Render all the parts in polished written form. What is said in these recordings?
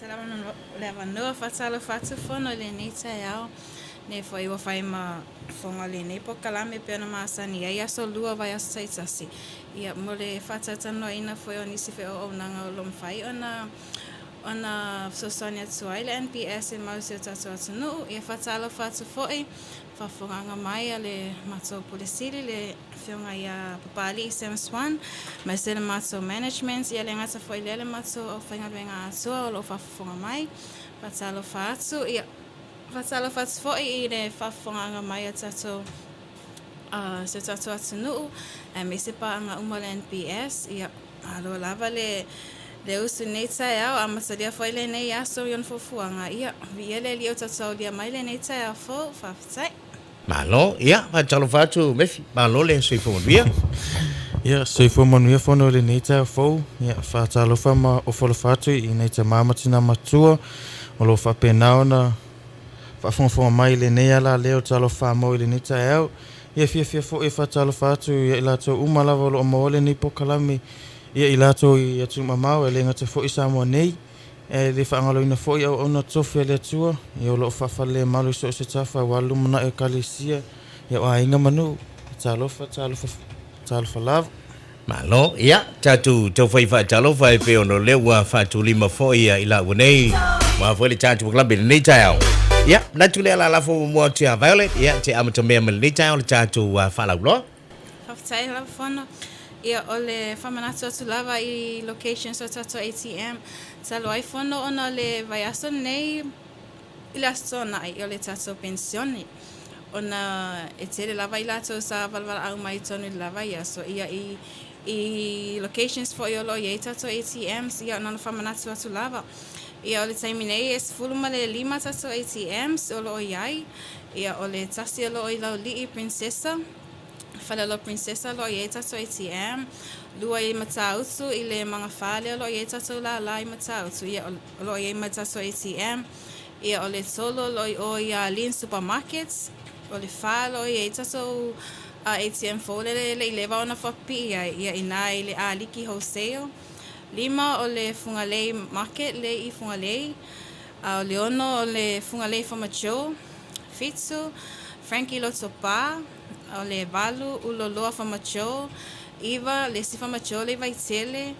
Faafetai lava mo le avanoa. Faatalofa atu Fono i lenei taeao. Nei foi ua fai ma fofoga o lenei polokalame e pei ona masani ai aso lua o vaiaso taitasi. Ia, mo le faatalatalanoaina foi o nisi foi o auaunaga o lo o mafai ona ona fesoasoani atu ai le NPS i le malosi o le tatou atunuu. Ia, faatalofa atu foi i le faafofogaaga mai a le matou Pule Sili, le Afioga ia Papalii Sam Swan, aemaise le matou management, ia le gata foi i lea le matou aufaigaluega atoa o lo o faafofoga mai. Faatalofa atu. Ia, faatalofa atu foi i le faafofogaaga mai a tatou si o tatou atunuu, aemaise paaga uma o le NPS. Ia, malo lava le le usu i lenei taeao, amatalia foi lenei aso i ona fuafuaga. Ia, viia le Alii o tatou aulia mai lenei taeao fou. Faafetai. Malo, ia, faatalofa atu Mefi, malo le soifua manuia. Ia, soifua manuia fono i lenei taeao fou. Ia, faatalofa ma ofo alofa atu i nai tama ma tina matua o lo o faapena ona faafogafoga mai i lenei alaleo Talofa Samoa i lenei taeao. Ia, fiafia foi e faatalofa atu ia i latou uma lava o lo o maua lenei polokalame, ia i latou i atunuu mamao, e le gata foi i Samoa nei. E le faagaloina foi auauna tofi a le Atua, ia o lo o faafalelemalu i so o se tafa aua le lumanai o Ekalesia, ia o aiga ma nuu. Talofa, talofa, talofa lava. Malo, ia, tatou taufai faatalofa e pei ona o lea ua faatulima foi ia i laua nei, aua foi le tatou polokalame i lenei taeao. Ia, manatu lea o le a lafo muamua atu ia Violet, ia, te amatamea mai lenei taeao le tatou faalauiloa. Faafetai lava Fono. Ia o le faamanatu atu lava i locations o tatou ATM. Talu ai Fono ona o le vaiaso lenei i le Aso Toonai o le tatou penisione ona e tele lava i latou sa valaau mai i totonu i le la vaiaso ia i i locations foi o lo o i ai tatou ATMs ia na ona faamanatu atu lava. Ia o le taimi nei e 15 tatou ATMs o lo o i ai. Ia o le tasi o lo o i Laulii Princesa Faleolo Princesa o lo o i ai tatou ATM, lua i Matautu i le Magafa lea o lo o i ai tatou lālā i Matautu, ia o lo o i ai ma le tatou ATM. Ia o le tolu o lo o i o i Lynn Supermarket, o le fā o lo o i ai tatou ATM fou lea e le i leva ona faapipii ai, ia i ina i le Aliki Wholesale. Lima o le Fugalei Market lea i Fugalei, a o le ono o le Fugalei Farmer Joe. Fitu, Frankie Lotopa, o le valu, Uloloa Farmer Joe, iva, le isi Farmer Joe le i Vaitele,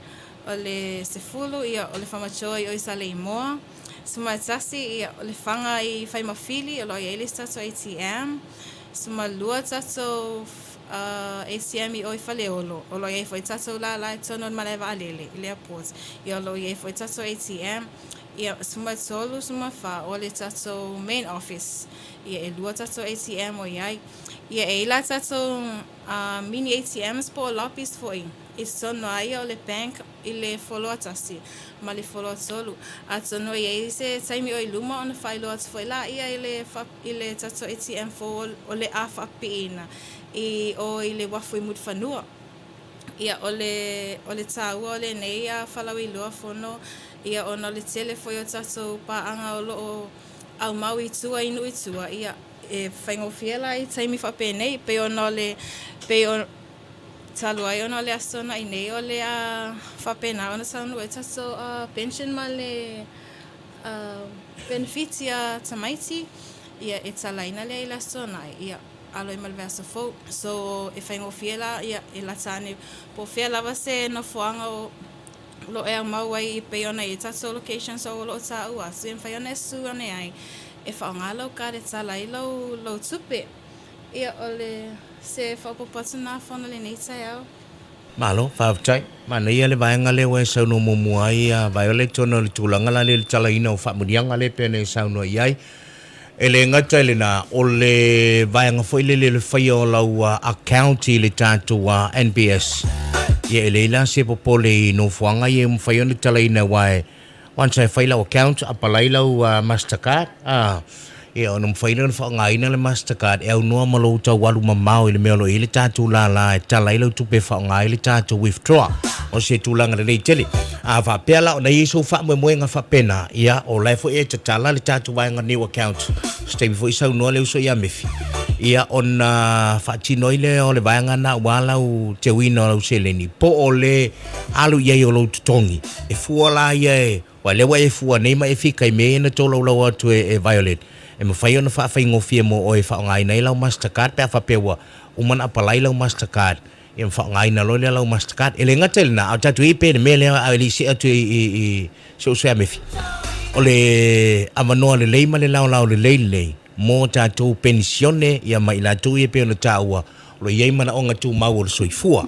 o le 10, ia, o le Farmer Joe i o i Saleimoa, 11, ia, o le Faga i Faimafili, o lo o i ai le isi tatou ATM, 12 tatou ATM i o i Faleolo, o lo o i ai foi tatou lālā i totonu o le malae vaalele i le airport, ia, o lo o i ai foi tatou ATM. Ia, 13, 14, o le tatou main office. Ia, e lua tatou ATM o i ai. Ia, e i ai la tatou mini ATMs po o lobbies foi i totonu lava ia o le bank i le foloa tasi ma le foloa tolu. Atonu e i ai se taimi o i luma ona faailoa atu foi laia i le i le tatou ATM fou o le a faapipiina i o i le uafu i Mulifanua. Ia, o le, o le tāua o lenei falauiloa fono, ia, ona o le tele foi o tatou paaga o lo o aumau i tua i nuu i tua, ia, e faigofie la i taimi faapenei, pei ona o le, pei o, talu ai ona o le Aso Toonai nei o le a faapena ona taunuu ai tatou pension ma le penefiti a tamaiti, ia, e talaina lea i le Aso Toonai, ia. Alo ai ma le vaiaso fou. So, e faigofie la, ia, e lata ane po o fea lava se nofoaga o lo o e aumau ai e pei ona i ai tatou locations o lo o taua atu, e mafai ona e susu ane ai e faaaoga lau card e tala ai lau, lau tupe. Ia, o le, se faaopoopo atu lena Fono i lenei taeao. Malo, faafetai. Manaia le vaega lea ua e saunoa muamua ai a Violet ona o le tulaga la lea i le talaina o faamanuiaga lea e pei ona e saunoa i ai. E le gata i lena, o le vaega foi lele o le faia o lau account i le tatou NPS. Ia e leai la se popole i nofoaga ia e mafai ona talaina aua e Once e fai lau account, apalai lau Mastercard, a, ia ona mafai lea ona faaaogaina le Mastercard e aunoa ma lou tau alu mamao i le mea o lo o i ai le tatou lala e tala ai lau tupe e faaaoga ai le tatou withdraw. O se tulaga lelei tele. A faapea la ona i ai sou faamoemoega faapena, ia o la e foi e tatala le tatou vaega new account. Se taimi foi saunoa le uso ia Mefi, ia ona faatino ai lea o le vaega lena aua lau teuina o lau seleni po o le alu i ai o lou totogi. E fua la ia e Aua lea ua e fua nei ma e fika i mea ia na tolaulau atu e, e Violet, e mafai ona faafaigofie mo oe e faaaogaina ai lau Mastercard pe a faapea ua uma ona apalai lau Mastercard, ia ma faaaogaina loa lea lau Mastercard. E le gata i lena, a o tatou i ai pea i le mea lea a e le i see atu i, i, i si ou sui a Mefi, o le avanoa lelei ma le laolao lelei lenei mo tatou penisione ia ma i latou ia e pei ona taua o lo o i ai manaoga tumau o le soifua,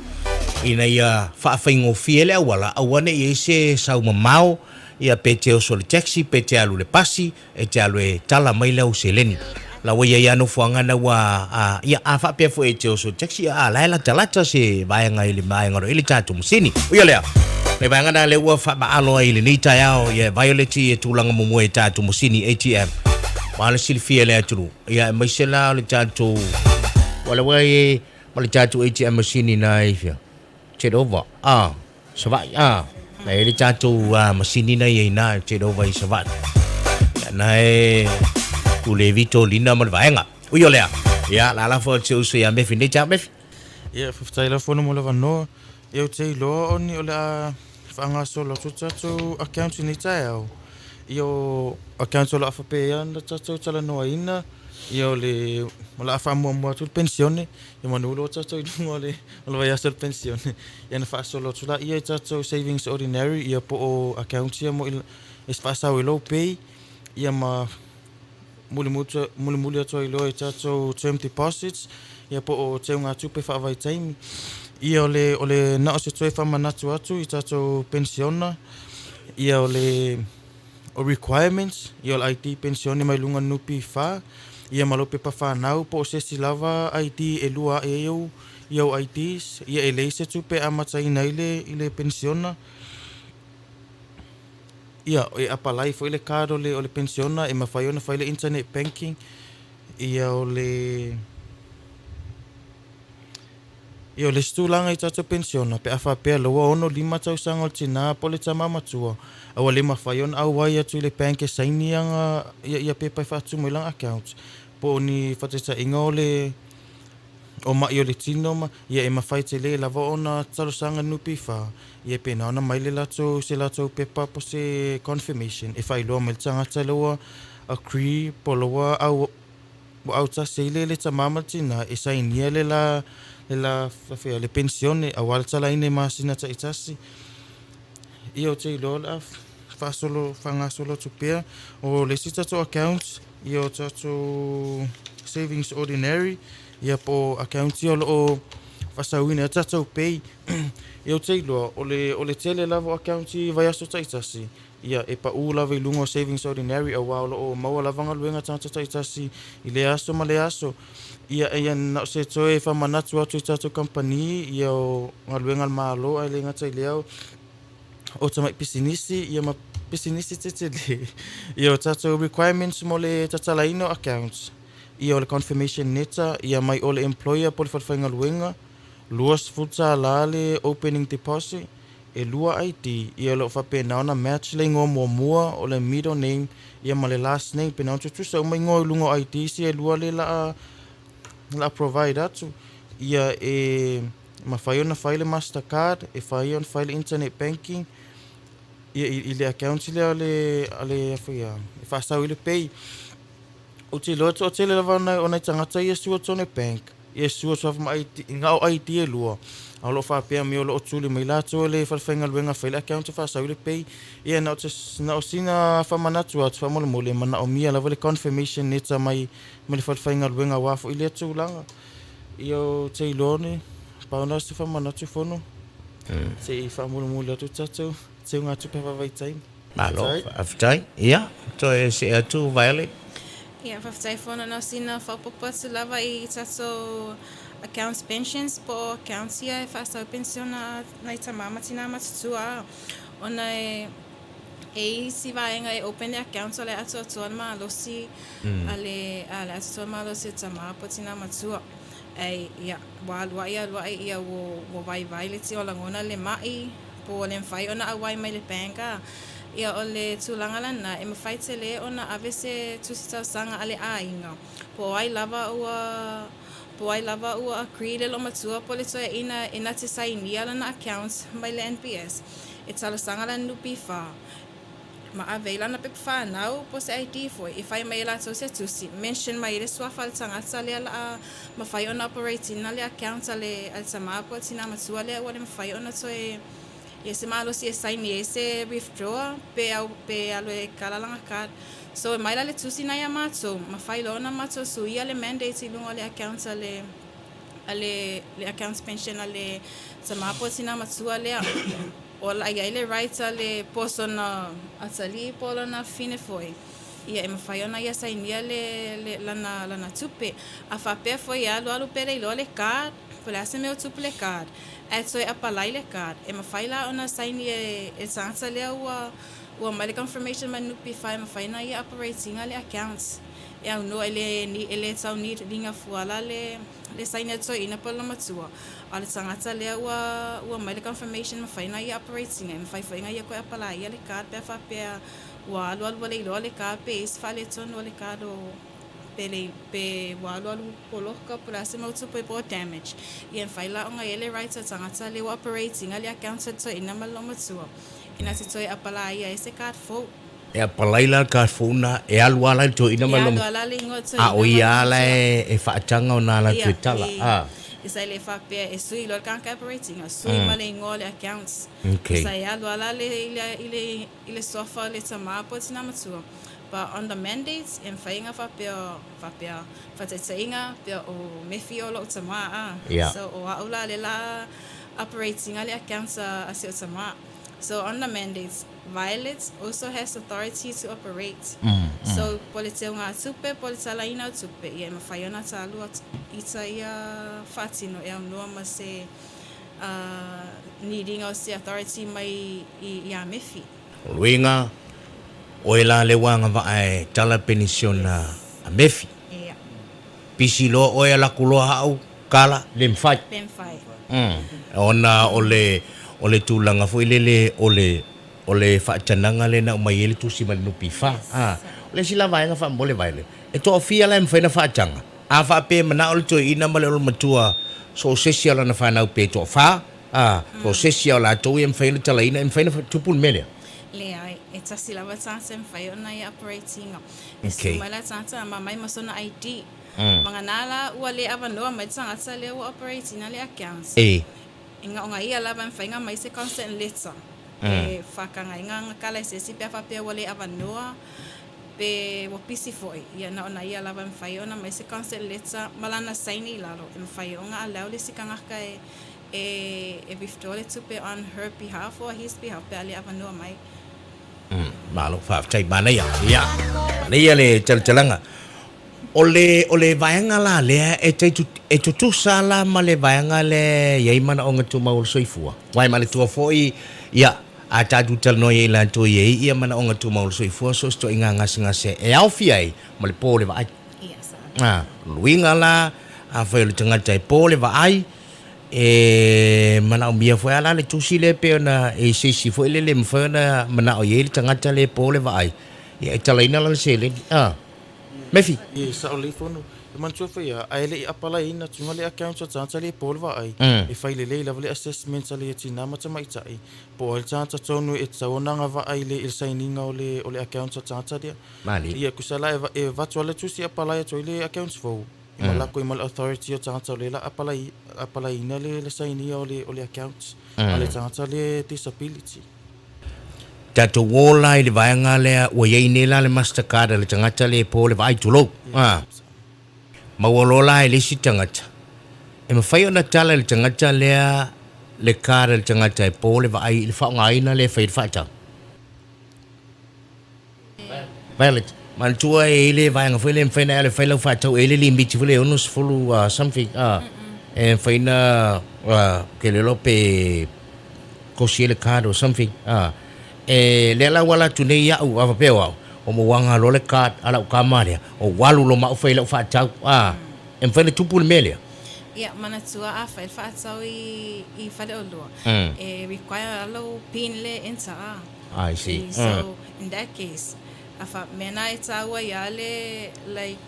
ina ia faafaigofie le auala, aua ne i i ai se sau mamao, ia pe te oso i le taxi, pe te alu i le pasi, e te alu e tala mai le au seleni. La ua i ai lava nofoaga na ua, a, ia, a faapea foi e te oso i le taxi, ia, a, la e latalata se vaega i le vaega o lo o i ai le tatou masini. Ui o lea, le vaega lena lea ua faamaalo ai i lenei taeao, ia, e Violet i tulaga muamua i tatou masini ATM, aua le silafia e le atunuu. Ia aemaise la o le tatou ua le ua i ma le tatou ATM masini na i fea take over ah Savaii ah na i le tatou ah, masini na i ai na take over i Savaii ia na e Ulevi Tolina ma le vaega ui o lea ia la la fo se uso ia Mefi nei tau Mefi. Ia, faafetai lava Fono mo le avanoa. Ia, ou te iloa o ni o le a faagasolo atu tatou accounts i nei taeao. Ia, o accounts o le a faapea ona tatou talanoaina, ia o le, o le a faamuamua atu le penisione, ia manu loa tatou i luga o le, o le vaiaso o le penisione, ia ona faasolo atu laia i tatou savings ordinary, ia po o accounts ia mo i, e faasao i lou pay, ia ma mulimuli atu ai loa i tatou term deposits, ia po o teugatupe faavaitaimi. Ia o le, o le na o se toe faamanatu atu i tatou penisiona, ia o le o requirements, ia o le ID penisione mai luga o le NPF, ia ma lou pepa fanau po o se isi lava ID e lua ae ai ou, i au IDs, ia e leai se tupe e amataina ai le, i le penisiona. Ia, e apalai foi le card o le, o le penisiona, e mafai ona fai le internet banking, ia o le, ia o le isi tulaga i tatou penisiona, pe a faapea la ua 65 tausaga o le tina po o le tama matua, a ua le mafai ona auai atu i le bank e saini ana, ia, ia pepa e faatumu ai lana account, po o ni faataitaiga o le, o maʻi o le tino ma, ia e mafai tele lava ona talosaga NPF, ia pena ona mai le latou, se latou pepa po se confirmation e faailoa mai le tagata la ua agree po la ua au, ua autasi ai le, le tama ma le tina e sainia le la, le la, fea, le penisione aua le talaina i masina taitasi. Ia ou te iloa o le a faasolo, faagasolo atu pea. O le isi tatou accounts, ia o tatou savings ordinary, ia po o accounts ia o lo o faasauina ai tatou pay. Ia ou te iloa, o le, o le tele lava o accounts i vaiaso taitasi, ia e pau lava i luga o savings ordinary aua o lo o maua lava galuega a tagata taitasi i lea aso ma lea aso. Ia, ia na o se toe faamanatu atu i tatou kamupani, ia o galuega a le Malo ae le gata i lea, o tamai pisinisi, ia ma pisinisi tetele. Ia o tatou requirements mo le tatalaina o accounts, ia o le confirmation letter, ia mai o le employer po o le falefaigaluega, $20 le opening deposit, e lua ID, ia o lo o faapena ona match le igoa muamua o le middle name, ia ma le last name, pena ona tutusa uma igoa i luga o IDs ia e lua lea la a provide atu, ia e mafai ona fai le master card, e fai ona fai le internet banking, ia i le account lea a le, a le, e faasau i le pay. Ou te iloa e toatele lava o nai tagata ia e sua tonu e bank, ia e sua atu lava ma ID, na o ID e lua, a o lo o faapea mai o lo o tuli mai latou e le falefaigaluega e fai le account e faasau i le pay. Ia na o te, na o sina faamanatu atu faamolemole e manaomia lava le confirmation letter mai mai le falefaigaluega aua foi lea tulaga. Ia ou te iloa ne, pau na o se faamanatu fono, se i faamolemole atu tatou teugatupe faavaitaimi. Malo, faafetai. Ia, toe see atu Violet. Ia, faafetai fono na o sina faaopoopo atu lava i tatou accounts pensions po o accounts ia e faasau penisiona a nai tama ma tina matutua ona e e i isi vaega e open le accounts o le atoatoa le malosi a le a le atoatoa le malosi o tama po o tina matua. Ai, ia, ua aluaʻi aluaʻi ia ua ua vaivai le tino lagona le maʻi po ua le mafai ona auai mai le bank a. Ia o le tulaga lena, e mafai tele ona ave se tusi talosaga a le aiga, po o ai lava ua po o ai lava ua agree le loomatua po o le toeaina e na te sainia lana accounts mai le NPS, e talosaga lana NPF. Ma ave ai lana pepa fanau po o se ID foi e fai mai e latou se tusi, mention mai ai le suafa o le tagata lea la mafai ona operate ina le account a le a le tama po o le tina matua lea ua le mafai ona toe ia se malosi e saini ai se withdraw pe au pe alu e kala lana card. So e mai la le tusi na ia matou, mafai loa ona matou suia le mandate i luga o le account a le a le le accounts pension a le tama po o le tina matua lea. O la i ai le right a le posona atalii po o lona fine foi, ia e mafai ona ia sainia le, le, lana, lana tupe. A faapea foi e alualu pe le iloa le card, po o le a se mea o tupu le card, ae toe apalai le card, e mafai la ona saini e, e le tagata lea ua, ua aumai le confirmation mai le NPF e mafai ona ia operate ina le accounts. E aunoa e le, e le tau need liga fua la le, le saini a le toeaina po o le lamatua. A o le tagata lea ua ua aumai le confirmation mafai ona ia operate ina, e mafai foi ona ia toe apalaia le card pe a faapea ua alualu ua le iloa le card pe i ai se faaletonu o le card o pe le pe ua alualu poloka po o le a se mau tupe po o damage. Ia e mafai la ona i ai le right o le tagata lea ua operate ina le account a le toeaina ma le loomatua ina te toe apalaia ai se card fou. E apalai la le card fou na, e alu lava la i le toeaina ma le A o ia lava la e faataga ona ala atu e tala, a. Ia sa e le faapea e sui loa le tagata e operate ina, sui ma le igoa o le accounts. Sa e alu lava la i le suafa o le tama po o le tina matua. But on the mandates, e mafai ona faapea, faapea, faataitaiga, pea o Meffi o lou tama, a. So o au la lea la operate ina le accounts a si ou tama. So on the mandates, Violet also has authority to operate. So, po le teuga tupe, po le talaina o tupe, ia e mafai ona talua ita ia faatino e aunoa ma se need ina o se authority mai ia Mefi. O luiga, oe la le ua agavaa e tala penisiona a Mefi. Ia. Pisi loa oe alaku loa au, kala, le mafai. Le mafai. Ona o le, o le tulaga foi lele o le, o le faatanaga lea na aumai ai le tusi mai le NPF. A, o le isi la vaega faamolemole Violet, e toafia la e mafai ona faataga. A faapea e manao le toeaina ma le olomatua so o se isi o lana fanau pe toafa, a, so o se isi lava o latou ia e mafai ona talaina, e mafai ona tupu le mea lea. Leai, e tasi lava le tagata e mafai ona ia operate ina. E susu mai la le tagata ma aumai ma sona ID. Vagana la ua le avanoa mai le tagata lea ua operate ina le accounts. Ina ona ia lava e mafai ona aumai se consent letter e faatagaina ana kala i se isi pe a faapea ua le avanoa pe ua pisi foi. Ia na ona ia lava e mafai ona aumai se consent letter ma lana saini i lalo e mafai ona allow le isi tagata e e withdraw le tupe on her behalf or his behalf pe a le avanoa mai. Malo, faafetai, manaia. Ia, manaia le talatalaga. O le, o le vaega la lea e tai e tutusa la ma le vaega lea e i ai manaoga tumau o le soifua. Aua e manatua foi, ia, a tatou talanoa i ai latou e i ai ia manaoga tumau o le soifua, so o se ituaiga gasegase e aofia ai ma le po o le vaai. A, o le uiga la, afai o le tagata e po le vaai, e manaomia foi lava la le tusi lea pei ona e i se isi foi lele e mafai ona manao i ai le tagata lea e po le vaai, ia e talaina lana seleni. A. Mefi. E sao lelei fono. E manatua foi ia, ae le i apalaiina atu le accounts a tagata le po le vaai, e fai lelei lava le assessment a le tina ma tamaitai, po o ai le tagata tonu e tatau ona agavaa i le i le sainiga o le o le accounts a tagata lea. Malie. Ia, tusa la e e avatu lava le tusi e apalai atu ai le accounts fou, i ma lako i ma le authority o tagata o lea la apalai apalaiina le le sainia o le o le accounts a le tagata le disability. Tatou ola i le vaega lea ua i ai nei la le master card a le tagata le po le vaai tulou. A maua loa la e le isi tagata, e mafai ona tala i le tagata lea le card a le tagata e po le vaai i le faaaogaina lea e fai ai le faatau. Violet, manatua e i ai le vaega foi lea e mafai ona e alu e fai lau faatau, e i ai le limiti foi lea e 60 something, e mafai ona, ou te le iloa pe kosi ai le card or something, e lea la ua ala atu nei au, a faapea o au, ua mauaga loa le card a lau tama lea, ou alu loa ma au fai lau faatau, e mafai ona tupu le mea lea. Ia, manatua a fai le faatau i faleoloa, e require lou pin le enter, I see. So, in that case, a fa mea na e taua ia le, like,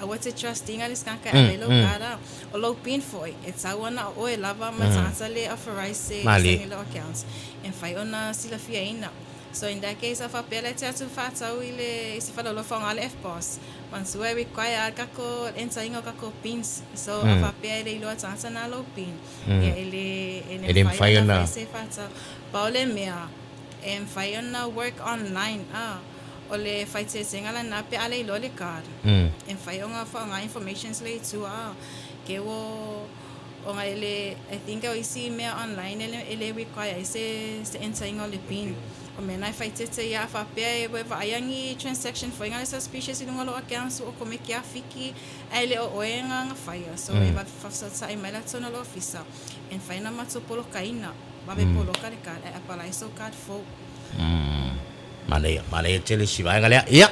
aua te trust inga le tagata e ave i lou card. O lou pin foi, e tau ana o oe lava ma le tagata le authorize e saini lou accounts. E mafai ona silafiaina. So in that case a faapea le te atu faatau i le i se faleoloa faaaoga le EFTPOS manatua e require a le kako enter ina o kako pins so a faapea e le iloa tagata na lou pin ia e le e le mafai ona fai se faatau. Pau le mea e mafai ona work online a o le faiteetega lena pe a le iloa le card e mafai ona faaaoga informations le i tua a ke ua Ona e le, I think o isi mea online e le, e le require ai se, se enter ina o le pin. O mea na e faaeteete ia a faapea e ua e vaaia ni transaction foi na le suspicious i luga o lou account su o komeke a fiki ae le o oe na na faia. So e vave faafesootai mai la totonu o le ofisa e mafai ona matou polokaina, vave poloka le card ae apalai sou card fou. Manaia, manaia tele si vaega lea. Ia,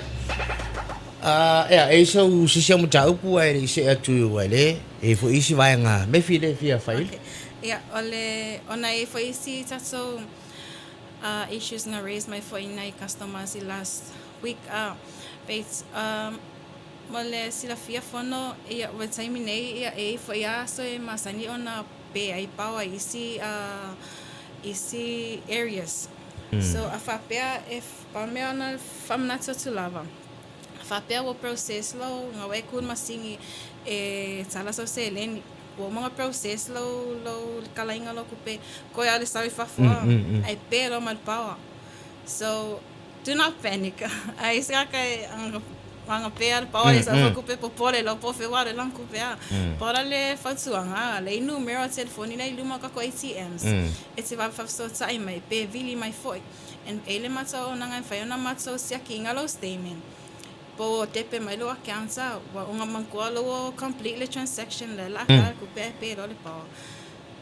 ea, e i ai sau sisi au mataupu ae le i see atu i Uaele, e i ai foi isi vaega mefi lea e fia fai. Okay. Ia, o le, ona e i ai foi isi tatou issues na raise mai foi nai customers i last week, pei, mo le silafia fono, ia, ua taimi nei, ia, e i ai foi lava aso e masani ona pe ai power i isi, isi areas. So, a faapea e pau mea ona faamanatu atu lava, a faapea ua process lou, na ua e ku i le masini e tala sau seleni, ua uma ona process lou, lou le kalaiga o lou kupe, koe lava le sau i fafo a, ae pe loa ma le power. So, do not panic. Ai se tagata e agapea le power i sau kupe, popole loa po o fea ua alu ai lana kupe a. Pau la le fautuaga, le numera o telefoni la i luma o tatou ATMs, e te vave faafesootai mai pe vili mai foi. And e i le matou auaunaga e mafai ona matou siakiina lou statement po ua tepe mai lou account a, ua ona manatua lou ua complete le transaction lea la a tala le kupe ae pe loa le power.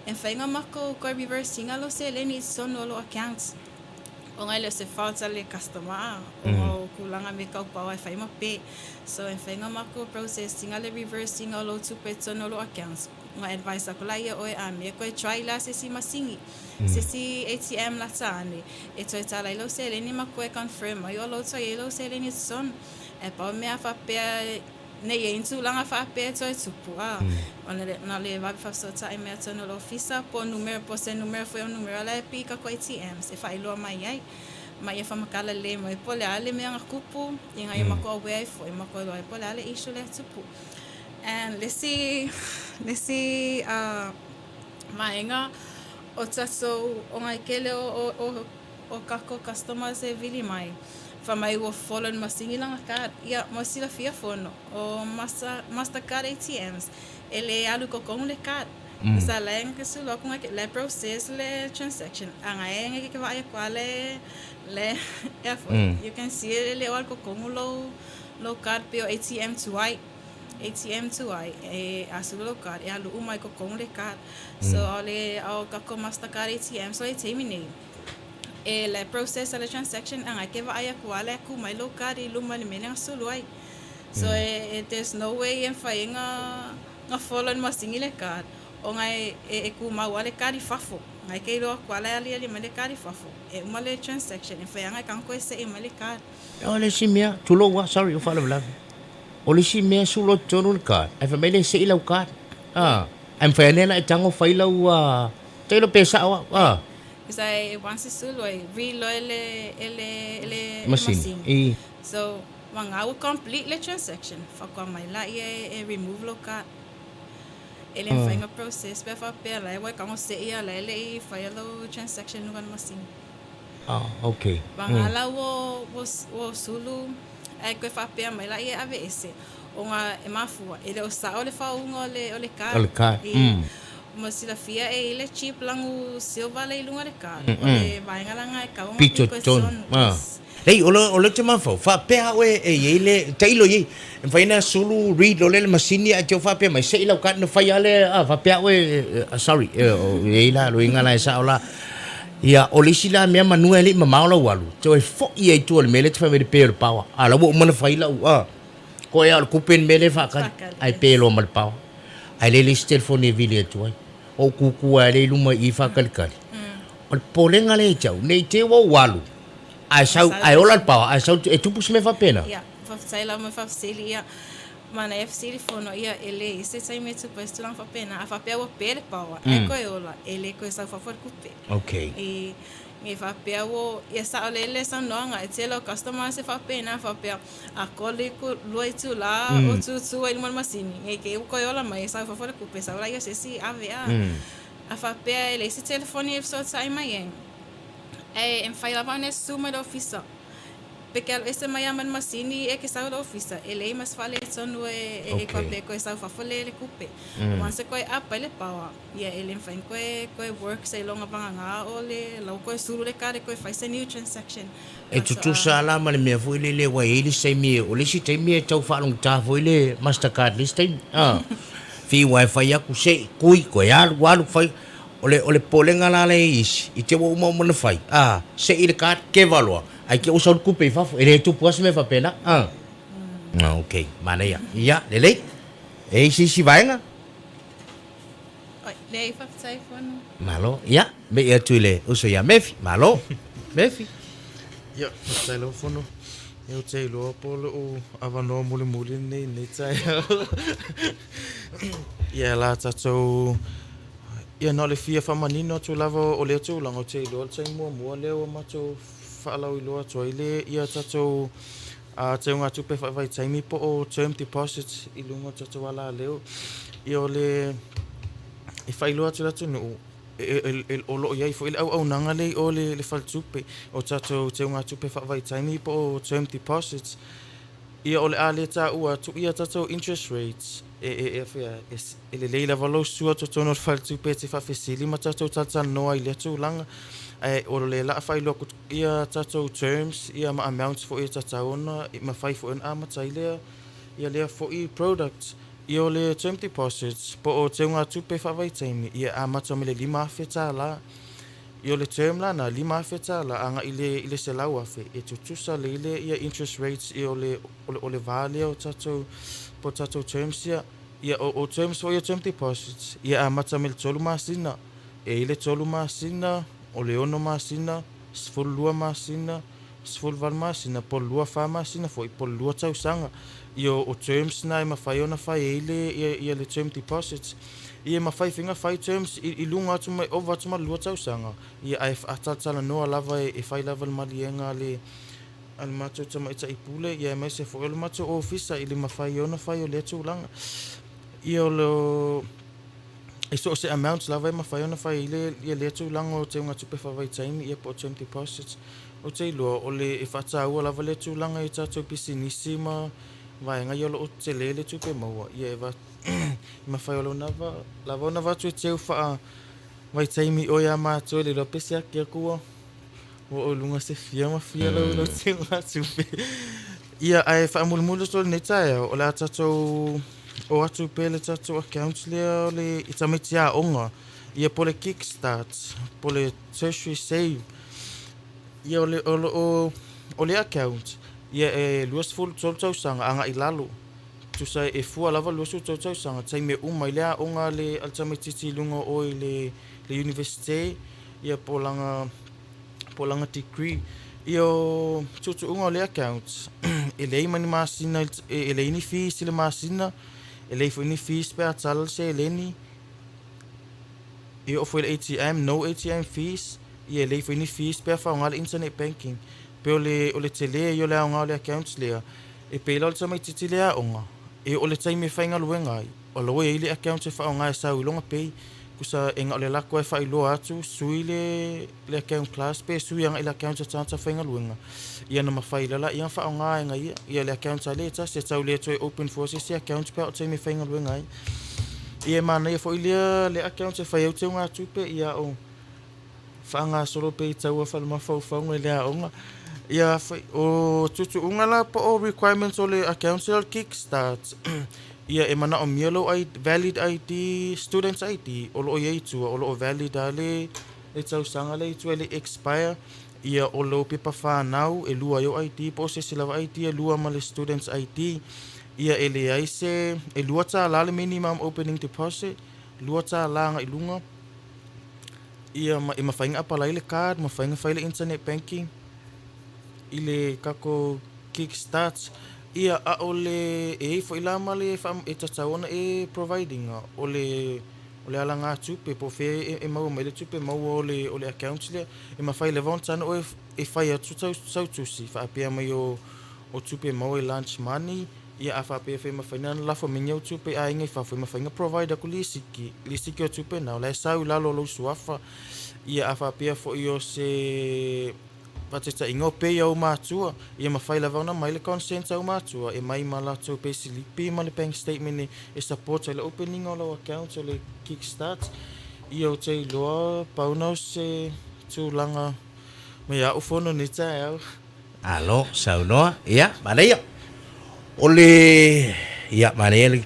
E mafai ona matou toe reverse ina lou seleni i totonu o lou account ona e le o se fault a le customer a, ona o tulaga mea tau power e fai ma pe. So e mafai ona matou process ina le reverse ina o lou tupe i totonu o lou account. Ona advise aku la ia oe a mea koe try la se isi masini, se isi ATM lata ane e toe tala ai lou seleni ma koe confirm ai o lou toe i ai lou seleni i totonu. Ae pau mea faapea nei i ai ni tulaga faapea e toe tupu a ona le na o le vave faafesootai mai totonu o le ofisa po o numera po o se numera foi o numera la e pii i tatou ATMs e faailoa mai ai ma ia faamatala lelei mai po o le a le mea na tupu ina ia matou aware ai foi matou iloa ai po o le a le issue lea e tupu. And le isi, le isi vaega o tatou, ona e tele o, o, o tatou customers e vili mai, fai mai ua folo e le masini lana card. Ia, mo le silafia fono, o Master, Mastercard ATMs, e le alu i totonu le card. Sa la e na te sulu atu na la e process le transaction, a na e na te vaai atu lava le, le, ea foi, you can see e le o alu i totonu lou, lou card pei o ATM tuai. ATM tuai e asulu lou card e alu uma i totonu le card. So ʻaʻole a o kakou Mastercard ATM so e taimi nei e le process a le transaction ʻana e ke vaai aku a le ku mai lou card i luma i le mea lea na sulu ai. So e there's no way e mafai ai na na follow e le masini le card ona e e kumau a le card i fafo. Na e ke iloa aku a le aliali mai le card i fafo e uma le transaction e mafai lava ona e tago toe seʻi mai le card. O le isi mea, tulou a, sorry, o faalavelave. O le isi mea sulu atu tonu le card, ae fai mai le sei lau card. Ah, ae mafai ane ona e tago fai lau ah, tailo pe sao au. Ah. Because I once e sulu ai, reloa e le, e le, e le Masini. masini. I. So, maga ua complete le transaction, faatoa mai laia e remove lou card. E le mafai ona process pe a faapea la e ua e tago sei a la e le i faia lou transaction i luga o le masini. Ah, okay. Maga la ua, ua, ua sulu ae toe faapea mai la ia e aveese, ona e mafua, e le o sao le faauuga o le, o le card. O le card, I, mo silafia e i le chip lanu silver le i luga o le card, o le vaega lana e tau ona Pito pito tonu. tonu. Ah. Yes. Lei, o le, o le te mafaufau, faapea oe e i ai le, tailo i ai, e mafai ona sulu read loa lea le masini ae te o faapea mai, sei lau card na fai lava lea, ah, faapea oe, sorry, e i ai la luiga la e sao la. Ia, o le isi la mea manu e le i mamao lau alu, toe foi ai i tua i le mea lea e te fai mai le pe o le power. A la ua uma ona fai lau, ah, koe lava o le kupe le mea lea e faatali, ae pe loa ma le power. Ae leai le isi telefoni e vili atu ai. Ou kūkū ai lea i luma i i faatalikali. O le popolega lea ia te au, ne i te i ua ou alu, ae sau, ae ola le power, ae sau, e tupu se mea faapena. Ia, faafetai lava mo le faafesili, ia, manaia fesili fono, ia, e leai se taimi e tupu ai se tulaga faapena. A faapea ua pe le power, ae toe ola, e le toe sau fafo le kupe. Okay. I, Nge faapea ua ia saolele le saunoaga, e tele o customers e faapena faapea a koli ku lua itula o tutu ai luma o le masini, nge kei ua toe ola mai e sau i fafo le kupe sau laia se isi ave a. A faapea e leai se telefoni e fesoatai mai ai, ae e mafai lava ona e susu mai i le ofisa. Pe ke alu ese mai lava ma le masini e ke sau i le ofisa, e leai ma se faaletonu e e faapea e toe sau i fafo le kupe. Once e toe up ai le power, ia e le mafai ona toe toe work seiloga vagana o le la ua toe sulu le card e toe fai se new transaction. E tutusa la ma le mea foi lele ua i ai le isi taimi, o le isi taimi e tau faalogogata foi le master card i le isi taimi. A, fiu lava e fai atu se i tui toe alu alu fai. O le, o le popolega la lea i isi, i te ua uma uma ona fai, a, sei le card, keva loa, ae te i ua sau le tupe i fafo. E le tupu lava se mea faapena. A, okay, manaia. Ia, lelei. E i ai se isi vaega? Oi, leai, faafetai Fono. Malo. Ia, me'i atu i le uso ia Mefi. Malo. Mefi. Ia, faafetai lava Fono. Ia, ou te iloa po o lou avanoa mulimuli lenei i lenei taeao. Ia, la tatou... Ia, na o le fia faamanino atu lava o lea tulaga, ou te iloa le taimi muamua lea ua matou faalauiloa atu ai le ia tatou a teugatupe faavaitaimi po o term deposits i luga o tatou alaleo. Ia o le e faailoa atu i le atunuu, o lo o i ai foi le auaunaga lea i o i le faletupe o tatou teugatupe faavaitaimi po o term deposits. Ia o le a le taua atu ia tatou interest rates e e e e lelei lava lou sua totonu o le faletupe e te faafesili ma tatou talatalanoa i lea tulaga. Ae o le la faailoa atu ia tatou terms ia ma amounts foi e tatau ona mafai foi ona amata ai lea ia lea foi products. Ia o le term deposits po o teugatupe faavaitaimi ia e amata mai le $5,000. Ia o le term la na $5,000 agai i le i le $100,000 e tutusa lelei le ia interest rates ia o le o le va lea o tatou po o tatou terms ia. Ia o o terms foi ia term deposits ia e amata mai le tolu masina, e i ai le tolu masina, o le ono masina, 12 masina, 18 masina po o le 24 masina foi po o le lua tausaga. Ia o terms na e mafai ona fai ai le ia ia le term deposits. Ia e mafai foi ona fai terms i i luga atu ma ova atu ma le lua tausaga, ia ae faatalatalanoa lava e fai lava le maliega a le a le matou tamaitai pule, ia aemaise foi o le matou ofisa i le mafai ona fai o lea tulaga. Ia o le e so o se amount lava e mafai ona fai ai le ia lea tulaga o teugatupe faavaitaimi ia po o term deposits. Ou te iloa o le e faataua lava lea tulaga i tatou pisinisi ma vaega ia o lo o tele le tupe maua, ia e e mafai lava ona avatu e teu faavaitaimi i o ia matou e le iloa pe siaki atu ua Ua oo i luga se fia ma fia lau lau teugatupe. Ia, ae faamulimuli atu i lenei taeao, o le a tatou o atu pea i le tatou account lea o le i tamaiti aoga, ia po o le Kickstart, po o le Tertiary Save. Ia o le, o lo o, o le account, ia e 23 tausaga agai i lalo. Tusa e fua lava le 23 tausaga, taimi e uma ai le aoga a le, a le tamaitiiti i luga o oe i le, le Iunivesite, ia po o lana po o lana degree. Ia o tuutuuga o lea account, e leai ma ni masina, e leai ni fees i le masina, e leai foi ni fees pe a tala le seleni, e oo foi i le ATM, no ATM fees, ia e leai foi ni fees pe a faaaoga le internet banking. Pei o le, o le tele ia o le aoga o le account lea, e pei la o le tamaitiiti le aoga, e oo i le taimi e faigaluega ai, O lo o i ai le account e faaaoga e sau i lona pay. Tusa e na o le lako e faailoa atu, sui le le account class pe sui agai i le account a tagata faigaluega, ia ona mafai loa laia ona faaaoga e na ia ia le account a le tasi e tau le toe open fua se isi account pe a oo i le taimi e faigaluega ai. Ia e manaia foi lea le account e fai ai teugatupe ia o faagasolo pea i taua faale-mafaufauga i le aoga. Ia, o tuutuuga la po o requirements o le accounts lea o le Kickstart, ia e manaomia lou ID, valid ID, students ID o lo o i ai i tua, o lo o valid lava le, le tausaga lea i tua e le i expire. Ia, o lou pepa fanau e lua ai ou ID po o se isi lava ID e lua ma le students ID. Ia, e leai se, e $2 le minimum opening deposit, $2 agai i luga. Ia, ma e mafai ona apalai le card, mafai ona fai le internet banking i le tatou Kickstart. Ia, a o le, e i ai foi la ma le e tatau ona e provide ina, o le o le alagatupe po o fea e maua mai ai le tupe maua o le o le account lea. E mafai lava ona tanu oe e fai atu sau tusi faapea mai o o tupe maua i lunch money, ia a faapea foi e mafai ona lafo mai ni au tupe i aiga i fafo e mafai ona provide atu lisiti, lisiti o tupe na o la e sau i lalo o lou suafa. Ia a faapea foi o se faataitaiga o pay a ou matua, ia mafai lava ona aumai le consent a ou matua e mai ma latou payslipi ma le bank statement e support ai le opening o lau account o le kickstart. Ia ou te iloa pau na o se tulaga mai a au fono nei taeao. Alo, saunoa, ia, manaia. O le, ia, manaia le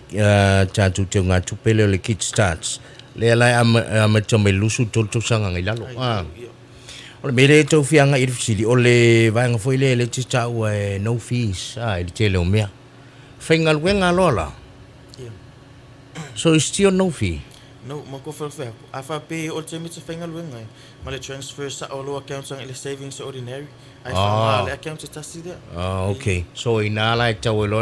tatou teugatupe lea o le Kidstarts, lea la e amata mai le 23 tausaga agai lalo. O le mea lea e tau fia agai i le fesili, o le vaega foi lea lea e te taua e no fees, a, i le tele o mea. Faigaluega loa la? So it's still no fee? No, ma ko whai whai. A faapea o le taimi e te faigaluega ai, ma le transfer sao o lou account agai i le savings ordinary, Ai faaaoga le account e tasi lea. Ah, ok. So ina la e tau ai loa.